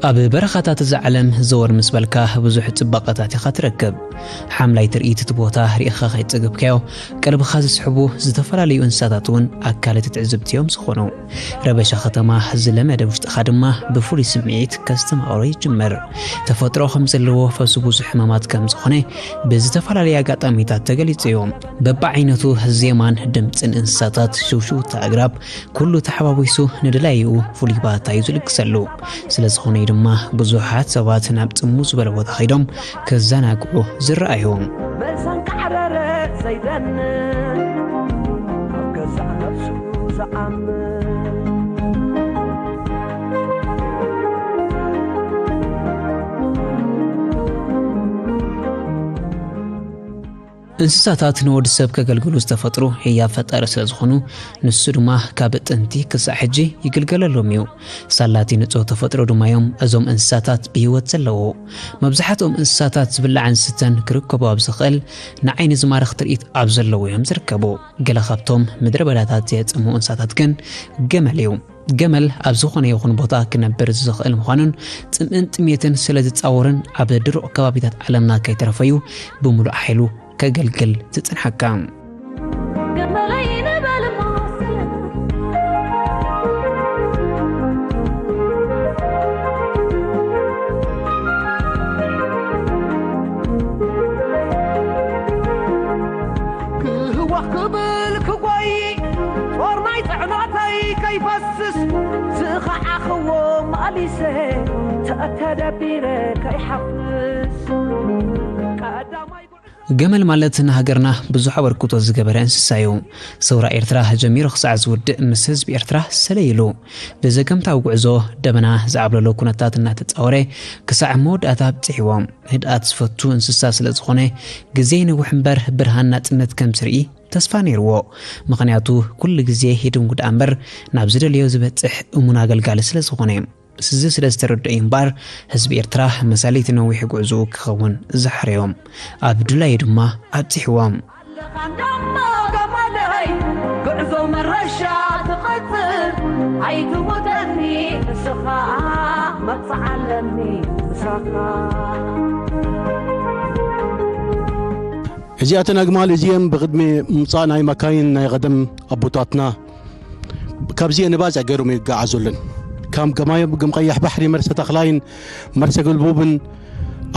ኣብ በረኻታት እዛ ዓለም ዘወር ምስ በልካ ብዙሕ ጽባቐታት ኢኻ ትረክብ። ሓምላይ ትርኢት እቲ ቦታ ርኢኻ ከይጸገብካዮ ቀልብኻ ዝስሕቡ ዝተፈላለዩ እንስሳታት እውን ኣካል እቲ ትዕዝብቲ እዮም ዝኾኑ። ረበሻ ከተማ ዝለመደ ውሽጥኻ ድማ ብፍሉይ ስምዒት ከስተማቕሮ ይጅምር። ተፈጥሮ ከም ዘለዎ ፈሱ ብዙሕ ህማማት ከም ዝኾነ ብዝተፈላለየ ኣጋጣሚታት ተገሊጹ እዩ። በብዓይነቱ ዜማን ድምጽን እንስሳታት፣ ሽውሽውታ ኣግራብ፣ ኩሉ ተሓዋዊሱ ንደላይኡ ፍሉይ ባእታ እዩ ዝልግሰሉ። ስለ ዝኾነ እዩ ድማ ብዙሓት ሰባት ናብ ጽምው ዝበለ ቦታ ከይዶም ክዘናግዑ ዝረኣዩ። መሳን ካዕረረ ዘይደን ኣብ ገዛእ ነብሱ ዝኣምን። እንስሳታት ንወዲ ሰብ ከገልግሉ ዝተፈጥሩ ህያብ ፈጣሪ ስለ ዝኾኑ፣ ንሱ ድማ ካብ ጥንቲ ክሳዕ ሕጂ ይግልገለሎም እዩ። ሳላቲ ንጹህ ተፈጥሮ ድማ እዮም እዞም እንስሳታት ብህይወት ዘለዉ። መብዛሕትኦም እንስሳታት ዝብላዕን ዝስተን ክርከቦ ኣብ ዝኽእል ንዓይኒ ዝማርኽ ትርኢት ኣብ ዘለዉ እዮም ዝርከቡ። ገለ ካብቶም ምድረ በዳታት ዘየጽምኡ እንስሳታት ግን ገመል እዩ። ገመል ኣብ ዝኾነ ይኹን ቦታ ክነብር ዝኽእል ምዃኑን ጽምእን ጥሜትን ስለ ዝጻወርን ኣብ ድሩቕ ከባቢታት ዓለምና ከይተረፈዩ ብምሉእ ሓይሉ ከገልግል ዝጽንሓካ። ክህወኽ ክብል ክጎይ ጦር ናይ ጽዕኖተይ ከይፈስስ ዝኸዓኽዎ መሊሰ ተተደቢረ ከይሓፍስ ቀዳማይ ገመል ማለት ንሃገርና ብዙሕ ኣበርክቶ ዝገበረ እንስሳ እዩ። ሰውራ ኤርትራ ጀሚሩ ክሳዕ ዝውድእ ምስ ህዝቢ ኤርትራ ሰለይ ኢሉ ብዘገምታዊ ጉዕዞ ደበና ዝዓብለሎ ኩነታት እናተጻወረ ክሳዕ መወዳእታ ኣብጽሕዎ። ህድኣት ዝፈቱ እንስሳ ስለ ዝኾነ ግዜ ይነውሕ እምበር ብርሃን ናጽነት ከም ዝርኢ ተስፋ ነይርዎ። ምኽንያቱ ኩሉ ግዜ ሂድም ጉድኣ እምበር ናብ ዝደለዮ ዝበጽሕ እሙን ኣገልጋሊ ስለ ዝኾነ። ስዚ ስለ ዝተረድኦ እዩ እምበኣር ህዝቢ ኤርትራ መሳሊት ነዊሕ ጉዕዞኡ ክኸውን ዝሓረዮም። ኣብ ድላዩ ድማ ኣብጺሕዎም። ኣለኻ እንዳሞ ገመለይ፣ ጉዕዞ መረሻ ትቐጽል፣ ኣይትሙተኒ ንስኻ መብጽዓ ኣለኒ ምሳኻ። እዚኣተን ኣግማል እዚአን ብቕድሚ ምምጻእ ናይ መካይን ናይ ቐደም ኣቦታትና ካብዚአን ንባጽዕ ገይሮም ይገዓዙለን። ከም ገማዮም፣ ግም ቀይሕ ባሕሪ፣ መርሰ ተኽላይን መርሰ ገልቡብን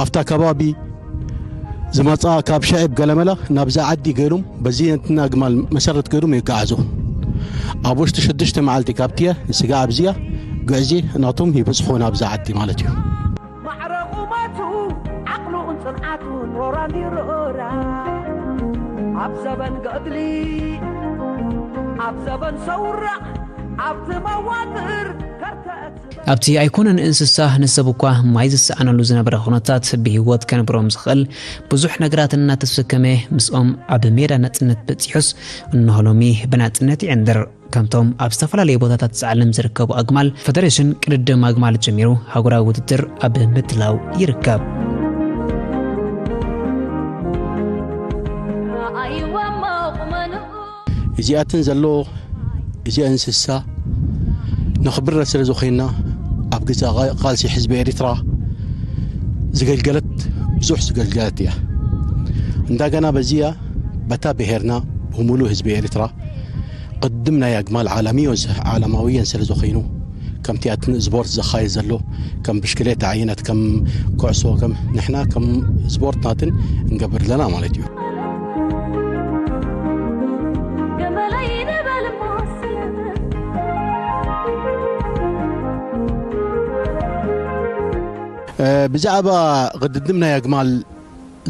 ኣብታ ከባቢ ዝመጻ ካብ ሸዒብ ገለመላ ናብዛ ዓዲ ገይሮም በዚአን ኣግማል መሰረት ገይሮም ይገዓዙ። ኣብ ውሽጢ ሽዱሽተ መዓልቲ ካብቲ ስጋ ኣብዚኣ ግዕዚ ናቶም ይበጽሑ ናብዛ ዓዲ ማለት እዩ። ማዕረ ቁመቱ ዓቕሉን ጽንዓቱን ሮራን ይሮራ። ኣብ ዘበን ገድሊ፣ ኣብ ዘበን ሰውራ፣ ኣብቲ መዋጥር ከርተት ዝበል። ኣብቲ ኣይኮነን እንስሳ፣ ንሰብ እኳ ማይ ዝሰኣነሉ ዝነበረ ኩነታት ብህይወት ከንብሮም ዝኽእል ብዙሕ ነገራት እናተሰከመ ምስኦም ኣብ ሜዳ ናጽነት በጺሑስ፣ እንሆ ሎሚ ብናጽነት ይዕንድር። ከምቶም ኣብ ዝተፈላለዩ ቦታታት ዓለም ዝርከቡ ኣግማል፣ ፈደሬሽን ቅድድም ኣግማል ጀሚሩ ሃገራዊ ውድድር ኣብ ምድላው ይርከብ። እዚኣትን ዘሎ፣ እዚኣ እንስሳ ነኽብረ ስለ ዝኾይና፣ ኣብ ግዜ ቃ-፣ ቃልሲ ህዝቢ ኤርትራ ዝገልገለት፣ ብዙሕ ዝገልገለት እያ። እንደገና በዚኣ በታ ብሄርና ብምሉእ ህዝቢ ኤርትራ ቅድም ናይ ኣግማል ዓለምዮ-፣ ዓለማውያን ስለ ዝኾይኑ፣ ከምቲ ኣትን ስፖርት ዝኻየድ ዘሎ፣ ከም ብሽክሌታ ዓይነት፣ ከም ኩዕሶ፣ ከም ንሕና ከም ስፖርት ናትን እንገብር ኣለና ማለት እዩ። እ፣ ብዛዕባ ቅድድም ናይ ኣግማል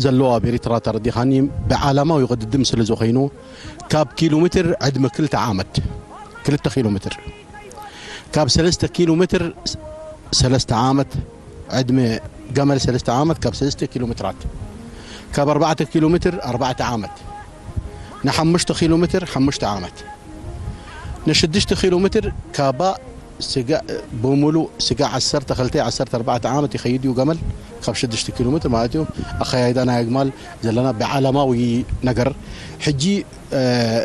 ዘለዎ ኣብ ኤርትራ ተረዲኻኒ፣ ብዓለማዊ ቅድድም ስለ ዝኾይኑ፣ ካብ ኪሎ ሜትር ዕድመ ክልተ ዓመት፣ ክልተ ኪሎ ሜትር፣ ካብ ሰለስተ ኪሎ ሜትር ሰለስተ ዓመት፣ ዕድመ ገመል ሰለስተ ዓመት፣ ካብ ሰለስተ ኪሎ ሜትራት፣ ካብ ኣርባዕተ ኪሎ ሜትር ኣርባዕተ ዓመት፣ ንሓሙሽተ ኪሎ ሜትር ሓሙሽተ ዓመት፣ ንሽዱሽተ ኪሎ ሜትር ካባ ስጋ፣ ብምሉእ ስጋ ዓሰርተ ክልተ ዓሰርተ ኣርባዕተ ዓመት ይኸይድ እዩ ገመል፣ ካብ ሽዱሽተ ኪሎ ሜትር ማለት እዩ። ኣኸያይዳ ናይ ኣግማል ዘለና ብዓለማዊ ነገር። ሕጂ፣ እ፣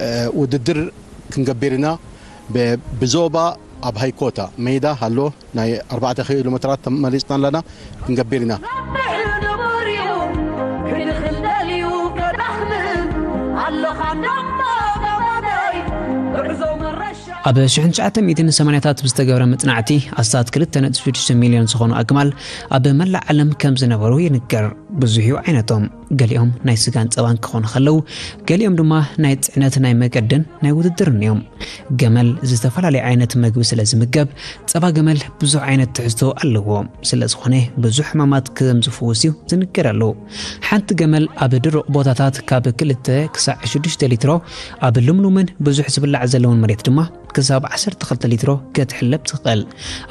እ፣ ውድድር ክንገብር ኢና። ብ-፣ ብዞባ ኣብ ሃይኮታ ሜዳ ኣሎ፣ ናይ ኣርባዕተ ኪሎ ሜትራት ተመሊጽና ኣለና፣ ክንገብር ኢና። ኣብ ሽሕን ትሽዓተ ሚእትን ሰማንያታት ብዝተገብረ መጽናዕቲ ኣስታት ክልተ ነጥቢ ሽዱሽተ ሚልዮን ዝኾኑ ኣግማል ኣብ መላእ ዓለም ከም ዝነበሩ ይንገር። ብዙሕ እዩ ዓይነቶም። ገሊኦም ናይ ስጋን ጸባን ክኾኑ ከለዉ፣ ገሊኦም ድማ ናይ ጽዕነት፣ ናይ መገድን ናይ ውድድርን እዮም። ገመል ዝተፈላለየ ዓይነት መግቢ ስለ ዝምገብ፣ ጸባ ገመል ብዙሕ ዓይነት ትሕዝቶ ኣለዎ። ስለ ዝኾነ ብዙሕ ሕማማት ከም ዝፍውስ እዩ ዝንገረሉ። ሓንቲ ገመል ኣብ ድሩቕ ቦታታት ካብ ክልተ ክሳዕ ሽዱሽተ ሊትሮ፣ ኣብ ልምሉምን ብዙሕ ዝብላዕ ዘለውን መሬት ድማ ክሳብ ዓሰርተ ክልተ ሊትሮ ክትሕለብ ትኽእል።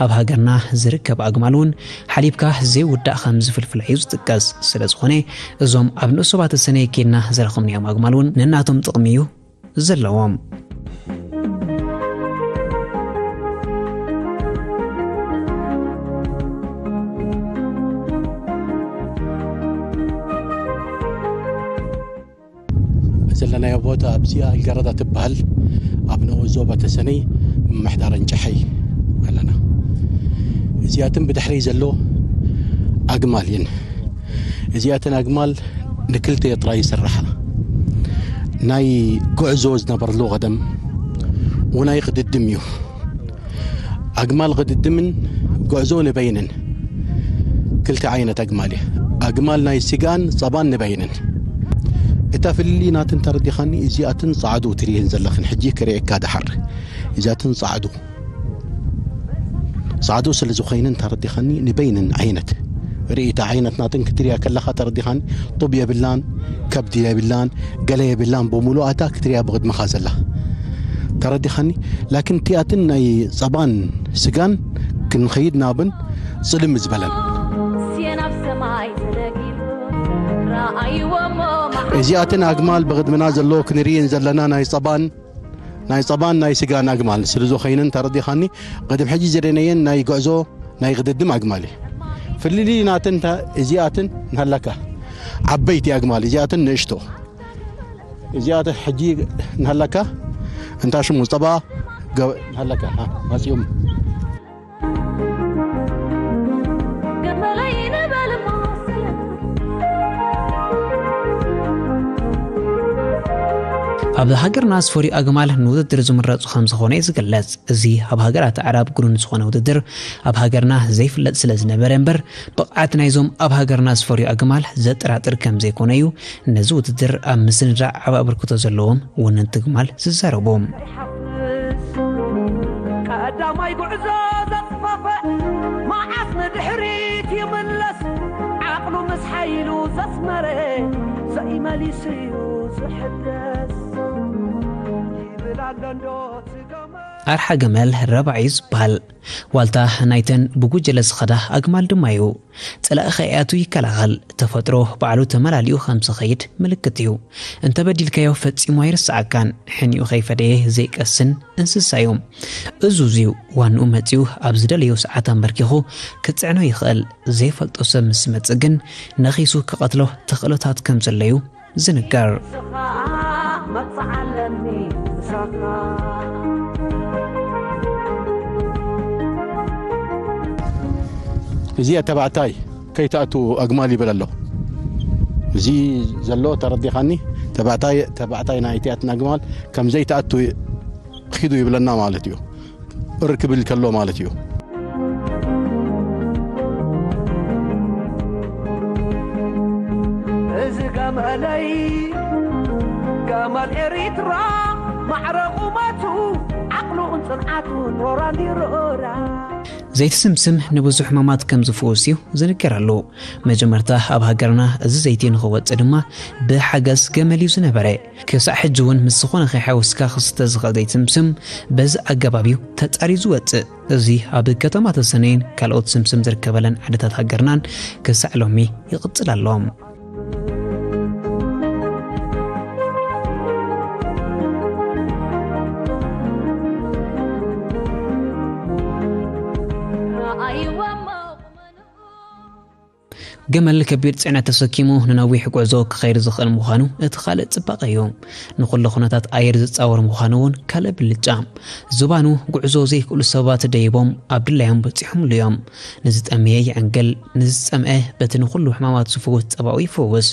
ኣብ ሃገርና ዝርከብ ኣግማል እውን ሓሊብካ ዘይውዳእ ከም ዝፍልፍላ እዩ ዝጥቀስ። ስለ ዝኾነ እዞም ኣብ ንኡስ ዞባ ተሰነይ ኬድና ዝረኸብናዮም ኣግማል እውን ነናቶም ጥቕሚ እዩ ዘለዎም። ዘለናዮ ቦታ ኣብዚኣ ኣልገረዳ ትበሃል፣ ኣብ ንኡስ ዞባ ተሰነይ ምምሕዳር እንጨሐይ ኣለና። እዚኣትን ብድሕረይ ዘሎ ኣግማል እየን። እዚኣተን ኣግማል ንክልተ ጥራይ ይስርሓ። ናይ ጉዕዞ ዝነበርሉ ቀደም ውናይ ቅድድም እዩ። ኣግማል ቅድድምን ጉዕዞ ንበይንን ክልተ ዓይነት ኣግማል እየ። ኣግማል ናይ ስጋን ጸባን ንበይንን። እታ ፍልልይ ናትን ተረዲኻኒ፣ እዚኣትን ጻዕዱ ትርእየን ዘለኽን፣ ሕጂ ክርእየካ ደሓር። እዚኣትን ጻዕዱ ጻዕዱ ስለ ዝኾይነን ተረዲኻኒ፣ ንበይንን ዓይነት ርእይታ ዓይነት ናትን ክትሪያ ከለኻ ተረዲኻኒ። ጡብ የብላን፣ ከብዲ የብላን፣ ገለ የብላን፣ ብምሉኣታ ክትሪያ ብቕድመኻ ዘላ ተረዲኻኒ። ላኪን እቲኣትን ናይ ጸባን ስጋን ክንኸይድ ናብን ጽልም ዝበለን። እዚኣትን ኣግማል ብቕድምና ዘሎ ክንርእየን ዘለና ናይ ጸባን ናይ ጸባን ናይ ስጋን ኣግማል ስለ ዝኾይነን ተረዲኻኒ። ቅድም ሕጂ ዝደነየን ናይ ጉዕዞ ናይ ቅድድም ኣግማል እዩ። ፍልልይ ናተን እዚኣትን ንሃለካ ዓበይቲ ኣግማል፣ እዚኣትን ንእሽቶ። እዚኣተ ሕጂ ንሃለካ እንታ ሽሙ ጸባ ገ-፣ ንሃለካ፣ ሃ፣ መጺኦም። ኣብ ሃገርና ዝፈርዩ ኣግማል ንውድድር ዝምረጹ ከም ዝኾነ እዩ ዝግለጽ። እዚ ኣብ ሃገራት ኣዕራብ ግኑን ዝኾነ ውድድር ኣብ ሃገርና ዘይፍለጥ ስለ ዝነበረ እምበር፣ ብቕዓት ናይዞም ኣብ ሃገርና ዝፈርዩ ኣግማል ዘጠራጥር ከም ዘይኮነ እዩ ነዚ ውድድር ኣብ ምስንዳእ ዓቢ ኣበርክቶ ዘለዎም ወነንቲ ኣግማል ዝዛረቡ። ቀዳማይ ጉዕዞ ዘጥፋፍእ መዓስ ንድሕሪት ይምለስ፣ ዓቕሉ ምስ ሓይሉ ዘስመረ ዘይመሊሱ እዩ ዝሕደስ። ይብል ኣሎ እንዶ እቲ ገመል። ኣርሓ ገመል ረባዕ እዩ ዝበሃል። ዋልታ ናይተን ብጉጀለ ዝኸዳ ኣግማል ድማ እዩ። ጸላኢ ከይኣቱ ይከላኸል። ተፈጥሮ ባዕሉ ተመላሊኡ ከም ዝኸይድ ምልክት እዩ። እንተበዲልካዮ ፈጺሙ ኣይርስዓካን። ሕኒኡ ከይፈደየ ዘይቀስን እንስሳ እዩ። እዙዝ እዩ። ዋንኡ መጺኡ ኣብ ዝደለዮ ሰዓት ኣንበርኪኹ ክጽዕኖ ይኽእል። ዘይፈልጦ ሰብ ምስ ዝመጽእ ግን ነኺሱ ክቐትሎ ተኽእሎታት ከም ዘሎ እዩ ዝንገር። እዚ ተባዕታይ ከይትኣቱ ኣግማል ይብል ኣሎ። እዚ ዘሎ ተረዲኻኒ? ተባዕታይ፣ ተባዕታይ ናይ እቲኣትን ኣግማል ከም ዘይትኣቱ ኺዱ ይብለና ማለት እዩ። እሪ ክብል ከሎ ማለት እዩ። እዚ ገመለይ ገመል ኤሪትራ ማዕረ ቁመቱ ዓቕሉን ጽንዓቱን ኖራ እንዲሮራ። ዘይትስምስም ንብዙሕ ሕማማት ከም ዝፍውስ እዩ ዝንገረሉ። መጀመርታ ኣብ ሃገርና እዚ ዘይቲ ንኽወጽእ ድማ ብሓገዝ ገመል እዩ ዝነበረ። ክሳዕ ሕጂ እውን ምስ ዝኾነ ከይሓወስካ ክስተ ዝኽእል ዘይትስምስም በዚ ኣገባብ እዩ ተጻርዩ ዝወጽእ። እዚ ኣብ ከተማ ተሰነይን ካልኦት ስምስም ዝርከበለን ዓድታት ሃገርናን ክሳዕ ሎሚ ይቕጽል ኣሎ። ገመል ከቢድ ጽዕነት ተሰኪሙ ንነዊሕ ጉዕዞ ክኸይድ ዝኽእል ምዃኑ እቲ ካልእ ጽባቐ እዩ። ንኹሉ ኩነታት ኣየር ዝጻወር ምዃኑ እውን ካልእ ብልጫ። ዝባኑ ጉዕዞ ዘይክእሉ ሰባት ደይቦም ኣብ ድላዮም በጺሖምሉ እዮም። ንዝጠመየ ይዕንግል፣ ንዝጸምአ በቲ ንኹሉ ሕማማት ዝፍውስ ጸባኡ ይፍውስ።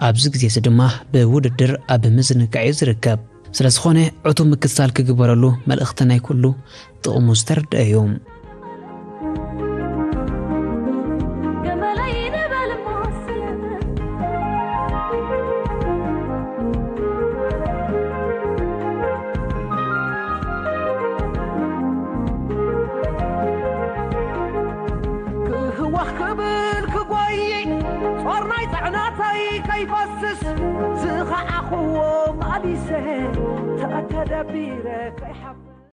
ኣብዚ ግዜ እዚ ድማ ብውድድር ኣብ ምዝንጋዕ እዩ ዝርከብ። ስለ ዝኾነ ዕቱብ ምክትታል ክግበረሉ መልእኽቲ ናይ ኩሉ ጥቕሙ ዝተረድአ እዩ። ክህወኽ ክብል ክጎይ ጾር ናይ ጽዕነተይ ከይፈስስ ዝኸዓኽዎ ማሊሰ ተተደቢረ ከይሓፍ